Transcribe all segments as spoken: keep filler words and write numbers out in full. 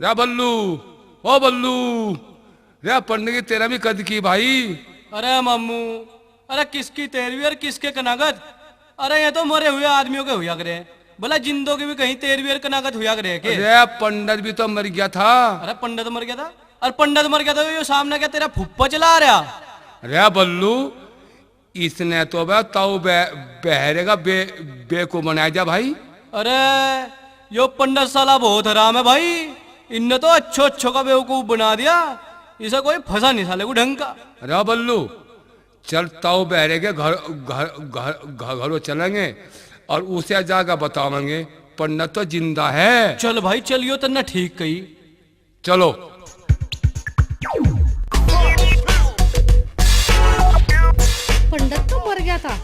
रे बल्लू, ओ बल्लू, रे पंडित जी, तेरा भी कद की भाई। अरे मामू, अरे किसकी तेरहवीं और किसके कनागत? अरे ये तो मरे हुए आदमियों के हुआ करे, भला जिंदों की भी कहीं तेरहवीं और कनागत हुआ करे के? अरे पंडित भी तो मर गया था। अरे पंडित मर गया था? अरे पंडित मर गया था, यो सामने क्या तेरा फुप्पा चला रहा? अरे बल्लू, इसने तो बे ताऊ बे-, बहरे का बे-, बेकूफ बनाया जा भाई। अरे, यो पंडित साला बहुत हराम है भाई, इनने तो अच्छो अच्छो का बेवकूफ बना दिया, इसे कोई फंसा नहीं साले को ढंग का। अरे बल्लू, चल ताऊ बहरे के घर, घर, घर, घर, घरों चलेंगे और उसे जाकर बतावेंगे, पंडित तो जिंदा है। चल भाई, चल, यो तन्ने ठीक कही। चलो। पंडित तो मर गया था,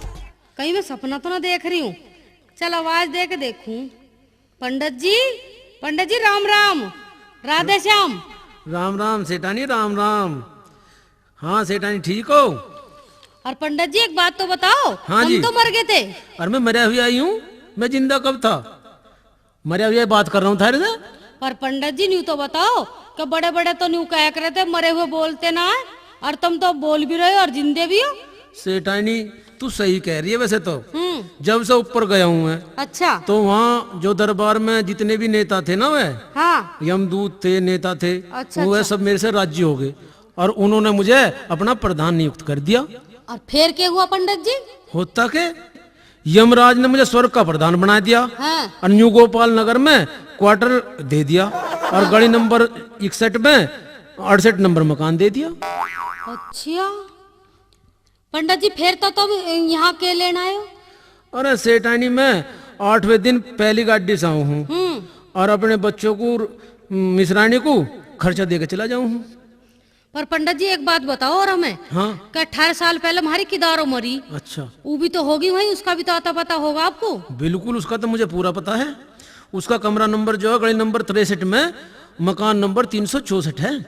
कहीं मैं सपना तो ना देख रही हूँ। चल आवाज दे के देखूं। पंडित जी, पंडित जी, राम राम, राधे श्याम। राम राम सेठानी, राम राम। हाँ सेठानी, ठीक हो? और पंडित जी, एक बात तो बताओ, हाँ तुम जी। तो मर गए थे। अरे मैं मरा हुआ ही हूँ, मैं जिंदा कब था? मरा हुआ बात कर रहा हूँ थारे से। पर पंडित जी, न्यू तो बताओ कि बड़े बड़े तो न्यू कहा करे थे, मरे हुए बोलते ना है, और तुम तो बोल भी रहे हो और जिंदे भी हो। सेठानी, तू सही कह रही है वैसे तो। हम्म। जब से ऊपर गया हूँ मैं, अच्छा। तो वहाँ जो दरबार में जितने भी नेता थे ना, वह हाँ। यमदूत थे, नेता थे, अच्छा, वो वह अच्छा। सब मेरे से राजी हो गए और उन्होंने मुझे अपना प्रधान नियुक्त कर दिया। और फिर क्या हुआ पंडित जी? होता के, यमराज ने मुझे स्वर्ग का प्रधान बना दिया हाँ। और न्यू गोपाल नगर में क्वार्टर दे दिया और गली नंबर इकसठ में अड़सठ नंबर मकान दे दिया। अच्छा पंडित जी, फिर तो तुम यहाँ के लेना आए हो? अरे सेठानी, मैं आठवें दिन पहली गाड़ी से आऊँ हूँ हम्म। और अपने बच्चों को मिश्रानी को खर्चा दे के चला जाऊँ हूँ। पर पंडित जी, एक बात बताओ और हमें हाँ। कि अठारह साल पहले हमारी किदारो मरी, अच्छा। वो भी तो होगी वहीं, उसका भी तो आता पता होगा आपको। बिल्कुल, उसका तो मुझे पूरा पता है। उसका कमरा नंबर जो है, गली नंबर तिरसठ में, मकान नंबर तीन सौ चौसठ है।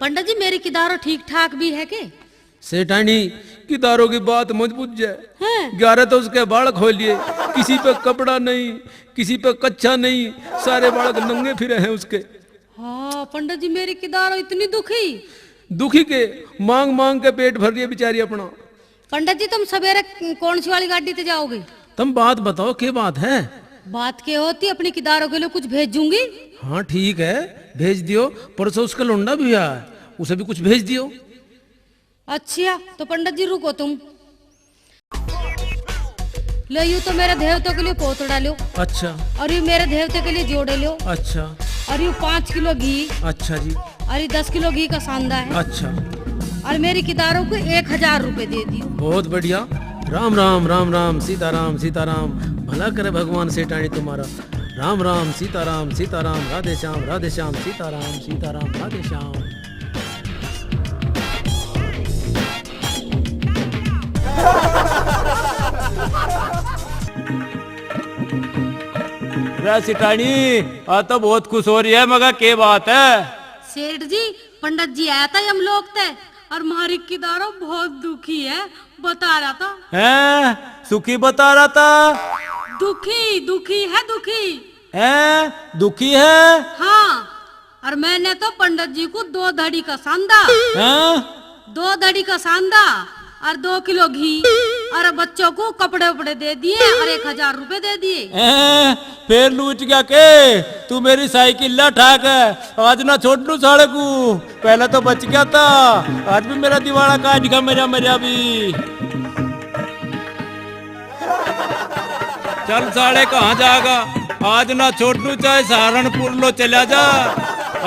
पंडित जी, मेरी किदारो ठीक ठाक भी है के? सेठानी, किदारों की बात मत बुझ जाए। हैं? ग्यारह तो उसके बालक हो लिए, किसी पे कपड़ा नहीं, किसी पे कच्छा नहीं, सारे बालक नंगे फिरे हैं उसके। हाँ पंडित जी, मेरी किदारो इतनी दुखी। दुखी के, मांग मांग के पेट भर रही है बेचारी अपना। पंडित जी, तुम सवेरे कौन सी वाली गाड़ी ते जाओगे? तुम बात बताओ, के बात है? बात के होती, अपनी किदारों के लिए कुछ भेजूंगी। हाँ ठीक है, भेज दियो। परसों उसका लौंडा भी आया है, उसे भी कुछ भेज दियो। अच्छा, तो पंडित जी रुको तुम। लो, यू तो मेरे देवता के लिए पोतड़ा लो। अच्छा। और यू मेरे देवता के लिए जोड़े लो। अच्छा। और यू पाँच किलो घी। अच्छा जी। और यू दस किलो घी का सांदा है। अच्छा। और मेरी किदारों को एक हजार रुपए दे दियो। बहुत बढ़िया। राम राम, राम राम, सीताराम, सीताराम। भला करे भगवान सेठानी तुम्हारा। राम राम, सीताराम, सीताराम, राधे श्याम, राधे श्याम, सीताराम, सीताराम, राधे श्याम। रे सिटानी, आ तो बहुत खुश हो रही है, मगर के बात है? सेठ जी, पंडित जी आया था यमलोक ते, और म्हारी किदारो बहुत दुखी है, बता रहा था। हैं? सुखी बता रहा था? दुखी, दुखी है, दुखी। हैं? दुखी है? हाँ, और मैंने तो पंडित जी को दो धड़ी का सांदा, हाँ? दो धड़ी का सांदा और दो किलो घी और बच्चों को कपड़े उपड़े दे दिए और एक हजार रुपए दे दिए। हैं? फिर लूट गया के? तू मेरी साइकिल ला ठाक है, आज ना छोड़ दूं साले को। पहले तो बच गया था, आज भी मेरा दिवाला काट गया, मरिया मरिया भी। चल साले, कहाँ जाएगा? आज ना छोड़ू, चाहे सहारनपुर लो चला जा,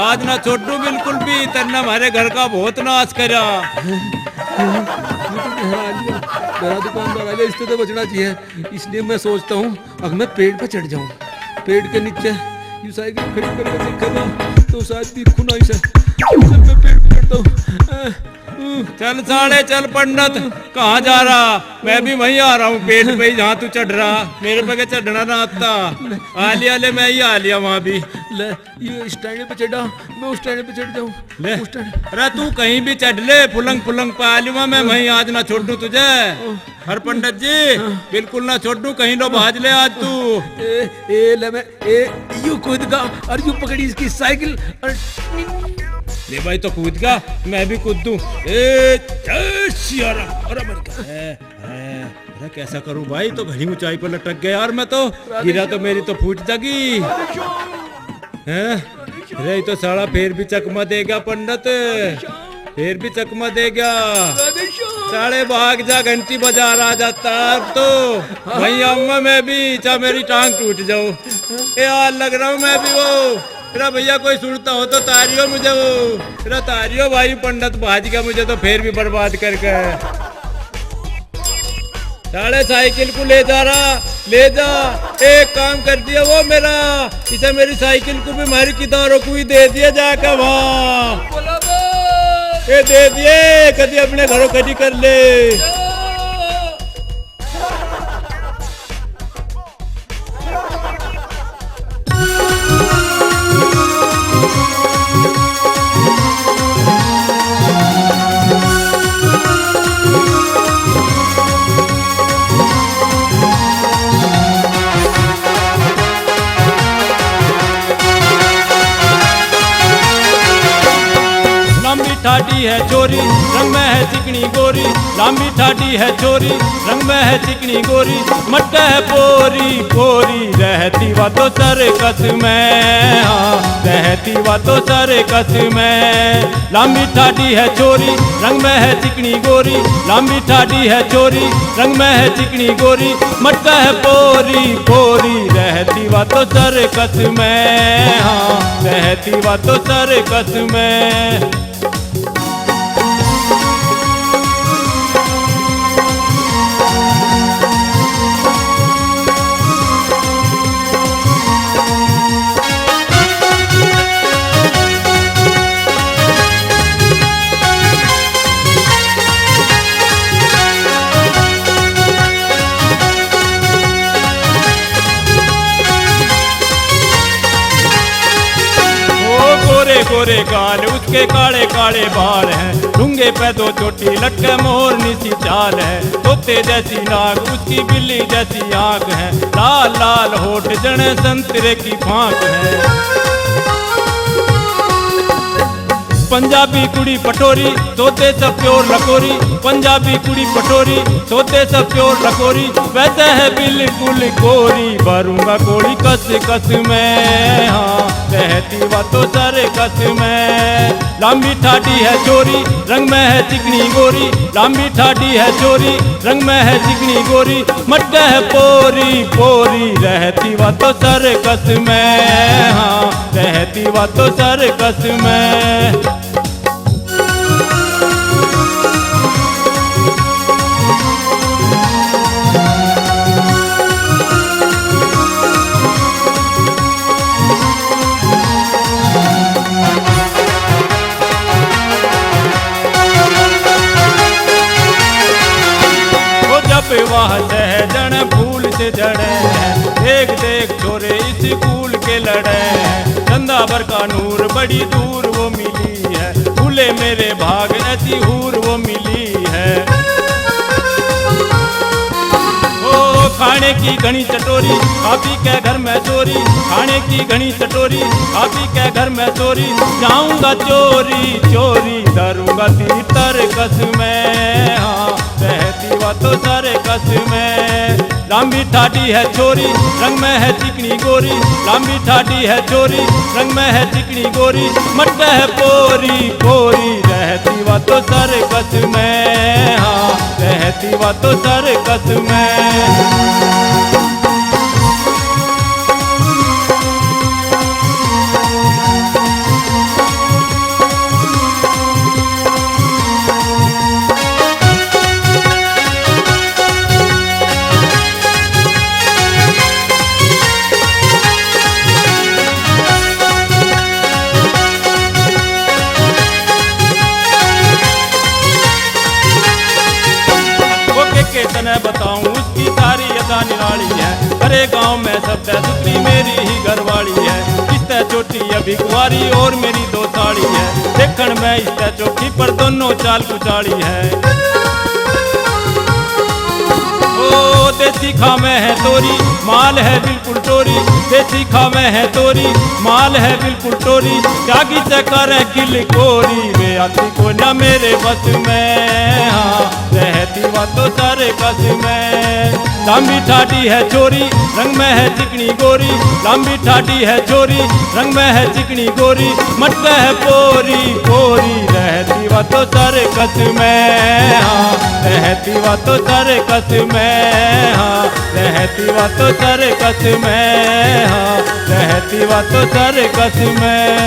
आज ना छोड़ू बिल्कुल भी। तन्ने हमारे घर का बहुत नाश करा। ये तो घर आ गया, बड़ा दुकानदार आ गया, इससे तो बचना चाहिए। इसलिए मैं सोचता हूँ, अगर मैं पेड़ पे चढ़ जाऊँ, पेड़ के नीचे यू साइकिल खड़ी करके देखा था, तो शायद दिखू ना इसे। चल, मैं पेड़ पे चढ़ता हूँ। अ, अ, चल साले, चल पंडित, कहाँ जा रहा? मैं भी वहीं आ रहा हूँ, पेट पे ही, जहाँ तू चढ़ रहा। मेरे पे के चढ़ना ना आता। आ लिया ले, मैं ही आ लिया वहाँ भी। ले, ये इस टहनी पे चढ़ा, मैं उस टहनी पे चढ़ जाऊँ। ले। उस टहनी। अरे तू कहीं भी चढ़ ले, फुलंग फुलंग पे आ लूँगा मैं, वहीं आज ना छोड़ूँ तुझे। हर पंडित जी, हाँ। बिल्कुल ना छोड़ूँ, कहीं लो भाज ले आज तू। ए, ए, ले मैं ए, यू कूद गया और यू पकड़ी इसकी साइकिल और ले भाई, तो कूद गया, मैं भी कूद दूं। ए, जय सिया राम। अरे मर गया। ए, ए, अरे कैसा करूं भाई, तो घणी ऊंचाई पर लटक गया यार मैं तो। गिरा तो मेरी तो फूट जागी। हैं? रे, तो साला फिर भी चकमा दे गया पंडित। फिर भी चकमा दे गया। राधेश्याम। साले भाग जा, घंटी बजा रहा जाता अब तो। हाँ। वहीं आऊंगा मैं भी, चाहे मेरी टांग टूट जाओ। ए, यार लग रहा हूँ मैं भी वो। तेरा भैया कोई सुनता हो तो तारियो मुझे वो। तेरा तारियो भाई, पंडित भाज गया, मुझे तो फिर भी बर्बाद करके। साले साइकिल को ले जा रहा, ले जा। एक काम कर दिया वो मेरा, इसे मेरी साइकिल को भी मारी कितारों को ही दे दिया जाके वहाँ। बोलो बे। ये दे दिए, कभी अपने घरों खड़ी कर ले। लंबी ठाडी है छोरी, रंग में है चिकनी गोरी। लंबी ठाडी है छोरी, रंग में है चिकनी गोरी। मटका है पोरी पोरी, रहती वा तो सर्कस में। हाँ, रहती वा तो सर्कस में। लंबी ठाडी है छोरी, रंग में है चिकनी गोरी। लंबी ठाडी है छोरी, रंग में है चिकनी गोरी। मटका है पोरी पोरी, रहती वा तो सर्कस में। हाँ, रहती वा तो सर्कस में। ओ गोरे गोरे गाल उसके, काले काले बाल हैं, डूंगे पे दो चोटी लटके, मोरनी सी चाल है। तोते जैसी नाक उसकी, बिल्ली जैसी आंख है, लाल लाल होठ जने संतरे की फांक है। पंजाबी कुड़ी पटोरी, तोते से प्योर लकोरी। पंजाबी कुड़ी पटोरी, तोते से प्योर लकोरी। वैसे है बिल्कुल गोरी, भरूंगा गोली कस कस में। हाँ, रहती वा तो सर्कस में। लंबी ठाडी है छोरी, रंग में है चिकनी गोरी। लंबी ठाडी है छोरी, रंग में है चिकनी गोरी। मटका है पोरी पोरी, रहती वा तो सर्कस में। हाँ, रहती वा तो सर्कस में। ओ जब वह सहजन फूल से झड़े, देख देख छोरे इस फूल के लड़े। चंदा भर का नूर बड़ी दूर वो मिली है, खुले मेरे भाग ऐसी हूर वो मिली है। ओ खाने की घनी चटोरी, खा पी के घर में चोरी। खाने की घनी चटोरी, खा पी के घर में चोरी। जाऊंगा चोरी चोरी, धरूंगा तीतर कस में। हाँ, रहती वा तो सर्कस में। लंबी ठाडी है छोरी, रंग में है चिकनी गोरी। लंबी ठाडी है छोरी, रंग में है चिकनी गोरी। मटका है पोरी पोरी, रहती वा तो सर्कस में। हाँ, रहती वा तो सर्कस में। गांव में सबसे सुथरी मेरी ही घरवाली है। इससे छोटी अभी कुंवारी और मेरी दो साली है। देखण में इससे चोखी पर दोनों चाल कुचाली है। ओ देसी खावे है तोरी, माल है बिल्कुल टोरी। देसी खावे है तोरी, माल है बिल्कुल टोरी। त्यागी से करे किल कोरी, वे आती को ना मेरे बस में। हाँ, रहती वा तो सारे कस में। लंबी ठाडी है छोरी, रंग में है चिकनी गोरी। लंबी ठाडी है छोरी, रंग में है चिकनी गोरी। मटका है पोरी पोरी, रहती वा तो सारे कस में। हाँ, रहती वा तो सारे कस में। हाँ, रहती वा तो सारे कस में। हाँ, रहती वा तो सारे कस में।